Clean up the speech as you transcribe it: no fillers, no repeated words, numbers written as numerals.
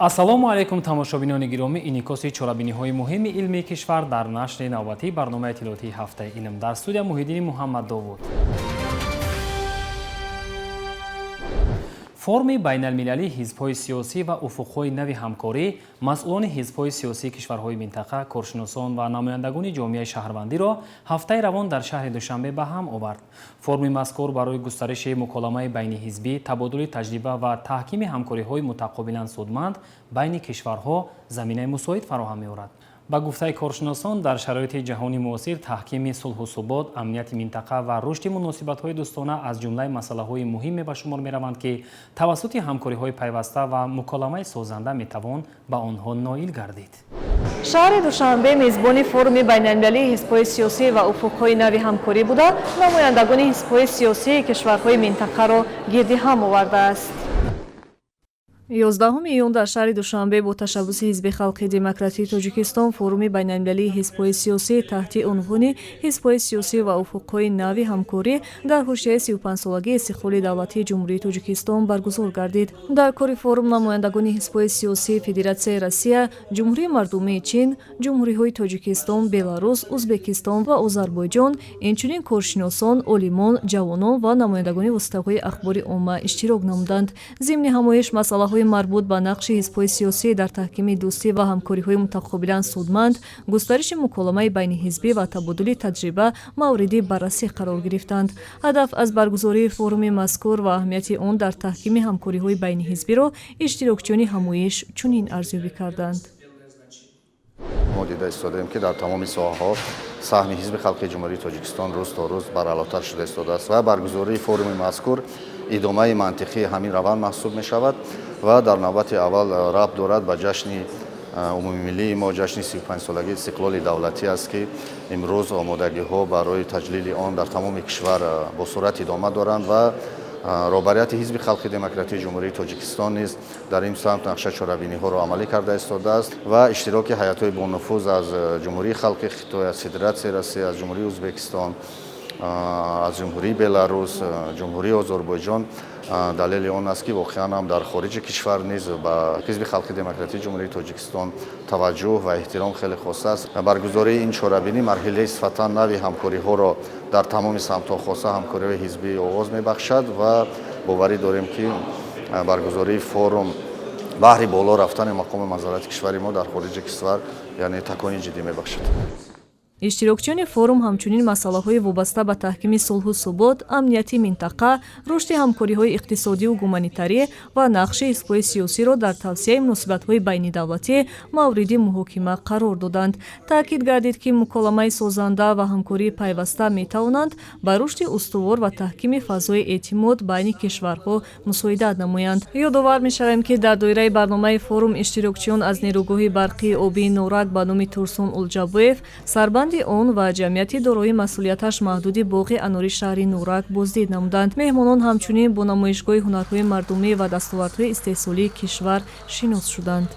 Ассалому алайкум, тамошобинони гиромӣ. Инъикоси чорабиниҳои муҳими илмии кишвар дар нашри навбатии барномаи иттилоотии «Ҳафтаи илм». Дар студия Муҳиддини Муҳаммаддовуд. Форуми байналмилалии ҳизбҳои сиёсӣ ва уфуқҳои нави ҳамкорӣ масъулони ҳизбҳои сиёсии кишварҳои минтақа, коршиносон ва намояндагони ҷомеаи шаҳрвандиро ҳафтаи равон дар шаҳри Душанбе ба ҳам овард. Форуми мазкур барои густариши муколамаи байниҳизбӣ, табодули таҷриба ва таҳкими ҳамкориҳои мутақобилан судманд байни кишварҳо заминаи мусоид фароҳам меорад. Ба гуфтаи коршиносон, дар шароити ҷаҳони муосир таҳкими сулҳу субот, амнияти минтақа ва рушди муносибатҳои дӯстона аз ҷумлаи масъалаҳои муҳиме ба шумор мераванд, ки тавассути ҳамкориҳои пайваста ва муколамаи созанда метавон ба онҳо ноил гардид. Шаҳри Душанбе мезбони форуми байналмилалии ҳизбҳои сиёсӣ ва уфуқҳои нави ҳамкорӣ буда, намояндагони ҳизбҳои сиёсии кишварҳои минтақаро гирди ҳам овардааст. 11 июн дар шаҳри Душанбе бо ташаббуси Ҳизби халқи демократии Тоҷикистон форуми байналмилалии ҳизбҳои сиёсӣ таҳти унвони «Ҳизбҳои сиёсӣ ва уфуқҳои нави ҳамкорӣ» дар ҳошияи 35-солагии истиқлоли давлатии Ҷумҳурии Тоҷикистон баргузор гардид. Дар кори форум намояндагони ҳизбҳои сиёсии Федератсияи Россия, Ҷумҳурии Мардумии Чин, Ҷумҳуриҳои Тоҷикистон, Беларус, Узбекистон ва Озарбойҷон, инчунин коршиносон, олимон, ҷавонон ва намояндагони воситаҳои ахбори омма иштирок намуданд. Зимни ҳамоиш масъалаҳои марбут ба нақши ҳизбҳои сиёсӣ дар таҳкими дӯстӣ ва ҳамкориҳои мутақобилан судманд, густариши муколамаи байниҳизбӣ ва табодули таҷриба мавриди баррасӣ қарор гирифтанд. Ҳадаф аз баргузории форуми мазкур ва аҳамияти он дар таҳкими ҳамкориҳои байниҳизбиро иштирокчиёни ҳамоиш чунин арзёбӣ карданд. Мо дида истодаем, ки дар тамоми соҳаҳо саҳми Ҳизби халқии Ҷумҳурии Тоҷикистон рӯз то рӯз баралотар шуда истодааст ва баргузории форуми мазкур идомаи мантиқии ҳамин раванд маҳсуб мешавад ва дар навбати аввал рабт дорад ба ҷашни умумимиллии мо, ҷашни 35-солагии истиқлоли давлатӣ аст, ки имрӯз омодагиҳо барои таҷлили он дар тамоми кишвар бо суръат идома доранд ва роҳбарияти Ҳизби халқи демократии Ҷумҳурии Тоҷикистон низ дар ин самт нақша чорабиниҳоро амалӣ карда истодааст ва иштироки ҳайатҳои бонуфуз аз Ҷумҳурии халқи Хитой, аз Федератсияи Россия, аз Ҷумҳурии Узбекистон, аз Ҷумҳурии Беларус, Ҷумҳурии Озарбойҷон далели он аст, ки воқеан ҳам дар хориҷи кишвар низ ба Ҳизби халқи демократии Ҷумҳурии Тоҷикистон таваҷҷӯҳ ва эҳтиром хеле хос аст. Баргузории ин чорабинӣ марҳилаи сифатан нави ҳамкориҳоро дар тамоми самтҳо, хоса ҳамкориҳои ҳизбӣ, оғоз мебахшад ва боварӣ дорем, ки баргузории форум баҳри боло рафтани мақоми манзалати кишвари мо дар хориҷи кишвар, яъне такони ҷиддӣ мебахшад. Иштирокчиёни форум ҳамчунин масъалаҳои вобаста ба таҳкими сулҳу субот, амнияти минтақа, рушди ҳамкориҳои иқтисодиву гуманитарӣ ва нақши ҳизбҳои сиёсиро дар тавсеаи муносибатҳои байнидавлатӣ мавриди муҳокима қарор доданд. Таъкид гардид, ки муколамаи созанда ва ҳамкории пайваста метавонанд ба рушди устувор ва таҳкими фазои эътимод байни кишварҳо мусоидат намоянд. Ёдовар мешавем, ки дар доираи барномаи форум иштирокчиён аз нерӯгоҳи барқии обии Норак ба номи Турсун Улҷабоев, сарбанди он ва ҷамъияти дорои масъулияташ маҳдуди боғи анори шаҳри Норак боздид намуданд. Меҳмонон ҳамчунин бо намоишгоҳи ҳунарҳои мардумӣ ва дастовардҳои истеҳсолии кишвар шинос шуданд.